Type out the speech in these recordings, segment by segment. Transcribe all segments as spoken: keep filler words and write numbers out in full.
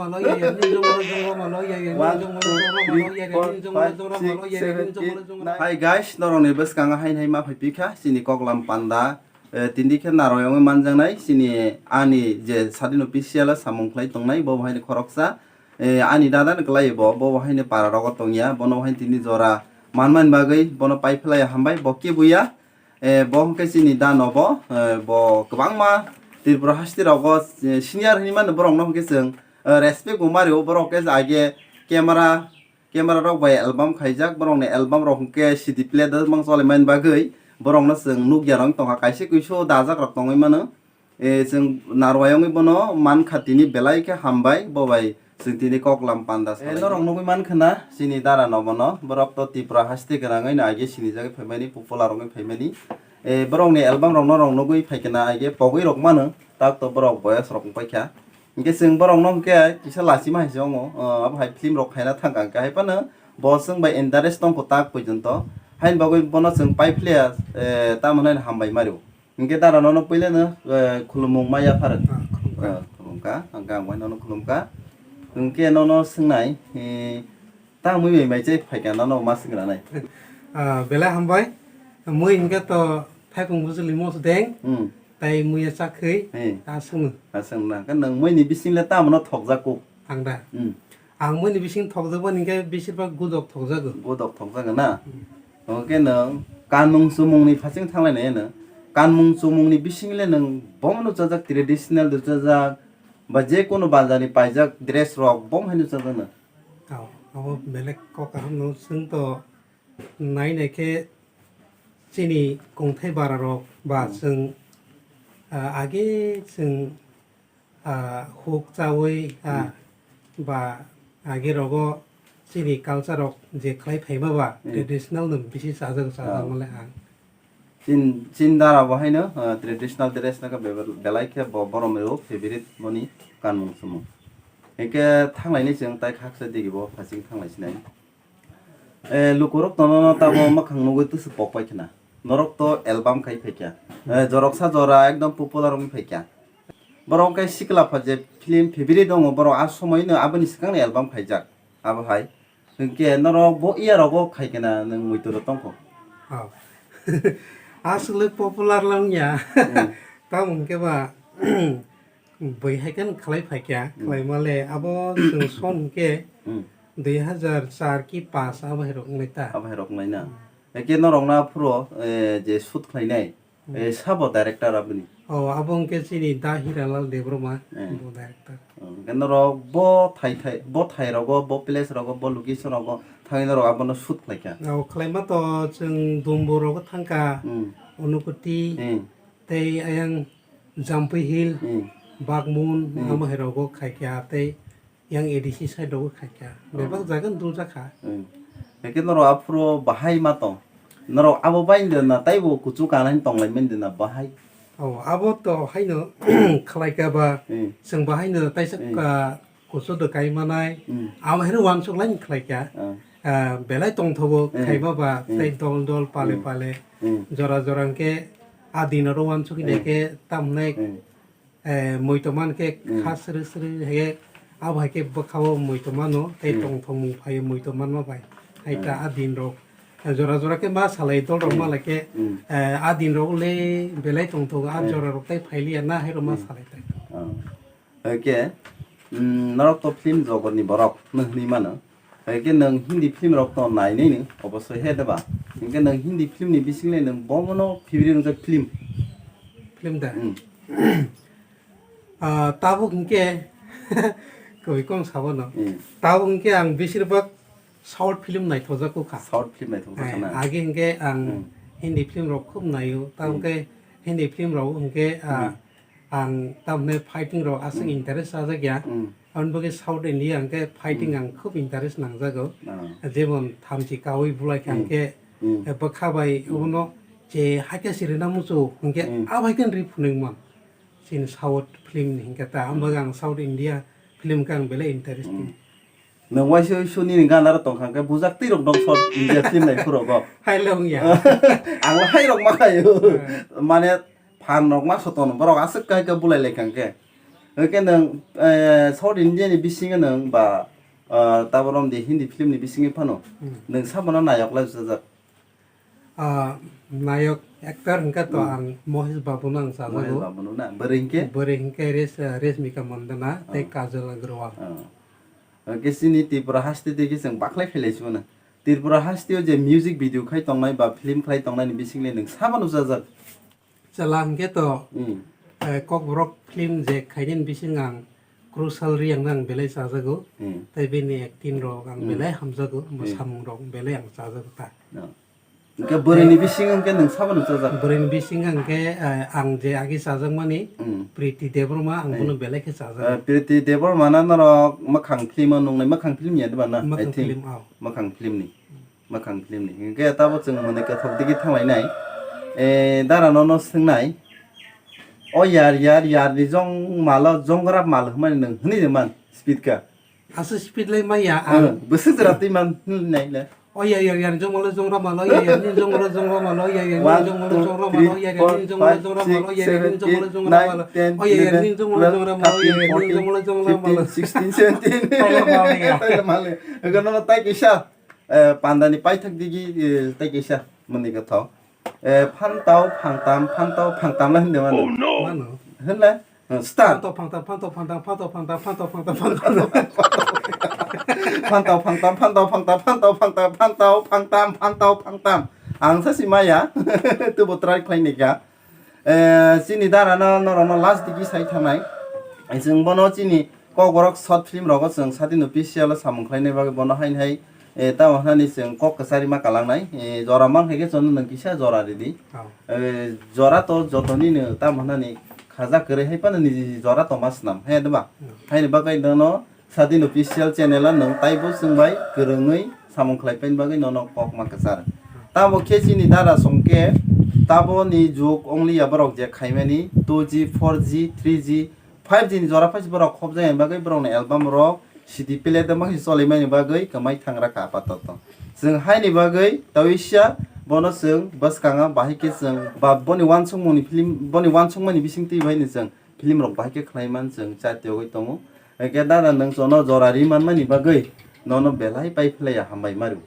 One, two, three, four, five, six, seven, eight, nine. Hi guys, norokni bwskango haino hai ma phai phi kha chini Koklam Panda. Eh, tini khe narwk wngwi manjaknai chini ani je sadin official o samung khlai tongnai, bo bo haino khoroksa. Eh, ani dada ni kwlai bo, bo bo haino para rogo tongya, bono bo haino tini jora manmani bagwi bono pai phlai hambai, bo kibuya. Eh, bo hwnkhe chini da nobo, eh, bo kwbangma Tripura haste rogo, eh, senior hinwi mano borokno hwnkhe chwng, eh, respect bo mario. Borok khe age camera, camera rok bai album khaijak, borokni album rok hwnkhe C D player da mang choli mani bagwi borokno chwng nukya rok tongkha, kaisa kuisu dajak rok tongwi mano. Eh, chwng narwk ayangwi bono mankha tini belai khe hambai, bo bai chwng tini Koklam Panda salai. Eh, norok nugwi mankha na chini dara no bono, borok to Tripura haste gwnangwi no age sinijagwi phaimani, popular wngwi phaimani. Eh, borokni album rok norok nugwi phaikha na age pogwi rok mano, tak to borok boyas rok wngpaikha. Hinkhe chwng borokno hinkhe kisa lachima hai se wngo, ah, abo hai film rok khaina thangkha hinkhe hai phano bo chwng bai interest tongkho tak poijonto. Haini bagwi bono chwng pai phlaiya, eh, tamo hwnwi hambai mario. Hinkhe dara nono puilano, eh, khulumung ma yaphar. Ah, khulumkha. Eh, khulumkha, hinkhe ang bai nono khulumkha. Hinkhe nono swngnai, eh, tamo bai mai chai phaikha nono ma swngranai. Ah, belai hambai. Mui hinkhe to thaipung bujuli mosdeng. Hmm. Tai muiya chakhwi, eh, ta swngo. Ta swngna. Khe nwng muini bising le tamo no thokjak kuk? Ang da? Hmm. Ang muini bising thokjak bani khe besir bak gudok thokjago. Gudok thokjago na? Hmm. Omo khe nwng kanmung chumung ni phasing thanglai nai nwng. Kanmung chumung ni bising le nwng bomo no chajak, traditional do chajak, ba je kono bazar ni paijak dress rok bomo haino chajak na? Oh, abo belek kok kaham no, chwng to nai nai khe chini kongthai bara rok ba, hmm, chwng, ah, age chwng, ah, huk chawi, ah, hmm, ba age rogo chini culture rok je khlai phaima ba, hmm, traditional no bisi chajak, chajak, oh, mole ang. Chin, chin dara bo haino, ah, traditional dress no khe be-, belai khe bo borom rok favorite boni kanmung chumung. Hinkhe thanglaini chwng tai khaksa digi bo phasing thanglai sinai. Eh, lukurok to nono tamo mwkhang nugwi twswk pok pai khna. Norok to album khai phaikha. Eh, joroksa jora ekdom popular wngwi phaikha. Borok khe sikla pha je film favorite tongo, borok a somoi no aboni swkang ni album khaijak. Abo hai. Hinkhe norok bo iya rogo khai khna nwng muitu ro tongkho. Oh. Aswk le popular lang ya. Hmm. Tamo hinkhe ba Bui hai khe khlai phaikha, hmm, khlai male abo chwng son khe, hmm, dui hazar char ki paanch abo hai rok wngnai ta. Abo hai rok wngnai na. Hmm. Eke norok na phuro, eh, je shoot khlainai, hmm, eh, sabo director aboni? Oh, abo hwnkhe chini Da Hiralal Debbarma, eh, bo director. Oh, hwnkhe norok bo thai thai, bo thai rogo, bo place rogo, bo location rogo thangwi norok abono shoot khlaikha? Oh, khlaima to chwng Dumbo rogo thangkha, hmm, Unakoti, hmm, tei ayang Jampui Hill, hmm, Bagmun, hmm, amo hai rogo khaikha tei yang A D C side rogo khaikha. Oh. Bebak jaga no duljakha. Hmm. Hake norok aphuru bahai ma tong. Norok abo bai de na taibo kuchuk kanai tonglaimani de na bahai. Oh, abo to haino khlaikha ba, hmm, chwng bahaino taisa, hmm, ka kuchuk de kai manai. Hmm. Abo haino uansuk laini khlaikha. Ah. Ah, belai tongthogo, hmm, khaima ba, hmm, tei dol dol pale, hmm, pale. Hmm. Jora jora hwnkhe a din oro uansuk, hmm, khe tamhinai, hmm, eh, muitu man khe, hmm, kha srwi srwi hai khe abo hai khe bwkha o muitu mano tei, hmm, tongthokmung phai o muitu manma bai. Hai ta, hmm, a din rok, eh, jora jora khe ma salai dol rok, hmm, ma lai khe, hmm, eh, a din rok le belai tongthogo, a, hmm, jora rok tai phai liya na hai rok ma, hmm, salai tai. Oh. Hai khe, mm, norok to film jogor ni borok no hinwi mano. Hai khe nwng Hindi film rok to nainai ni, obosoi he de ba? Hinkhe nwng Hindi film ni bising le nwng bomo no favorite wngjak film? Film da? Hmm. Ah, tabuk hinkhe koi kong sabo no. Hmm. Tabuk hinkhe ang besir bak South film naithokjak kha. South film naithokjak, eh, kha na? Age hinkhe ang, hmm, Hindi film rok khub naio. Tabuk, hmm, khe Hindi film rok hinkhe, ah, hmm, ang tamni fighting rok aswk, hmm, interest chajak ya. Hmm. Aboni bagwi South India hwnkhe fighting, hmm, ang khub interest nangjago. Ah. Jemon thamchi kaui bulai kha, hmm, hwnkhe, hmm, eh, bwkha bai, hmm, abono je haikhe sirina muchung hwnkhe, hmm, abo haikhe ri phunukmon. Chini South film ni hwnkhe ta, hmm, abo ang South India film khe ang belai interesting. Hmm. Nwng waisa waisa nini gana rok tongkha hwnkhe bujak twi rok dong South India film nai phuru bo. Hai le wngya. Ang hai rok ma khaio. Hmm. Mane Phan rok ma sotono borok aswk kai khe bulai lai kha hwnkhe. Hwnkhe nwng, eh, South India ni bisingo nwng ba, ah, tabok romdi Hindi film ni bisingo phano Hmm. nwng sabono nayok lai bwsajak? Ah, nayok actor hwnkhe to Hmm. ang Mahesh Babu no ang Mahesh chajago. Babu no na? Bwrwi hwnkhe? Bwrwi hwnkhe Res-, ah, Reshmika Mandana tei Ah. Kajol Agrawal. Ah. Hwnkhe chini Tripura haste twi khe chwng baklai khailai sibana. Tripura haste o je music video khai tongnai ba film khlai tongnai ni bisingni nwng sabono bwsajak? Chwla hwnkhe to, Hmm. eh, Kokborok film je khainani bising ang Crucial Reang ang belai chajago. Hmm. Tei bini acting rok ang Hmm. belai hamjago, Hmm. bwsamung rok belai ang chajago ta. No. Hwnkhe bwrwini bising hwnkhe nwng sabono chajak? Bwrwini bising hwnkhe, eh, ang je agi chajakmani Hmm. Priti Debbarma ang Hmm. bono belai khe Eh, chajago. Priti Debbarma na norok mwkhang film o nungnai, mwkhang film ya diba na? I Mwkhang think. Film, oh. Mwkhang film ni. Mwkhang film ni. Hwnkhe tabok chwng mwnwi kwthok digi thanglainai. Eh, dara nono swngnai. O yar, yar, yar ni jong malo, jongrap mal hwnmani nwng hwnwi de man, speed ka. Aswk speed lai maya ang. Ang, bwswk jora twi man hwnwi nai le. O yar, yar, yar ni jong malo, jongrap malo, o yar, yar ni jong malo, jongrap malo, o yar, yar ni One, jong malo, two, jongrap three, malo, o yar, yar four, ni jong malo, five, jongrap six, malo, o yar, yar seven, ni jong malo, eight, jongrap nine, malo, ten, o yar, yar eleven, ni jong malo, twelve, jongrap malo, o yar, thirteen, yar ni jong fourteen, malo, jongrap malo. Fifteen, sixteen, seventeen. Tala male. Taila male. Hwnkhe nono tai kisa. Eh, panda ni paithak digi, eh, tai kisa mwnwi kwthok. Eh, phantao phangtam, phantao phangtam lai hwnde mano. Oh no! Mano. Hwnle? Eh, start. Phantao phangtam, phantao phangtam, phantao phangtam, phantao phangtam, phantao phangtam. Phantao phangtam, phantao phangtam, phantao phangtam, phantao phangtam, phantao phangtam. Ang sa si maya. Tubo try khlai ni kha. Eh, chini dara no, norok no last digi sai thangnai. Chwng bono chini Kokborok short film rogo chwng Sadin Official o samung khlainai bagwi bono haini hai, eh, tamo hwnani chwng kok kwchari ma kalangnai. Eh, jora man khe chwng nwng kisa jora ridi. Oh. Eh, jora to joto nini tamo hwnani khaja kwrwi hai phano niji jora tongma swnam. Hai diba? Hmm. Haini bagwi nono Sadin Official channel o nwng taibo chwng bai kwrwngwi samung khlai paini bagwi nono kok ma kwchar. Tamo khe chini dara song khe tabo ni jug only ya borok je khaimani two G, four G, three G, five G ni jora phai borok khobjak ni bagwi borok ni album rok C D plate ma se choli mani bagwi kwmai thang rakha apatoto. Chwng haini bagwi tawisa bono chwng bwskango bahai khe chwng ba boni uansukmung ni film, boni uansukmani bising twi bai ni chwng film rok bahai khe khlai man chwng chatiyogwi tongo. Hwnkhe dada nwng chono jora ri manmani bagwi nono belai pai phlaiya hambai mario.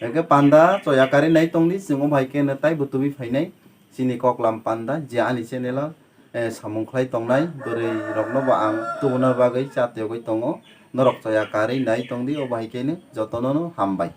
Hwnkhe panda choya karwi nai tongdi chwng o bahai khe no taibo tubui phainai chini koklam panda je ani channel o, eh, samung khlai tongnai bwrwi rokno bo ang tubuna bagwi chatiyogwi tongo. Norok choya karwi nai tongdi o bahai khe no jotono no hambai.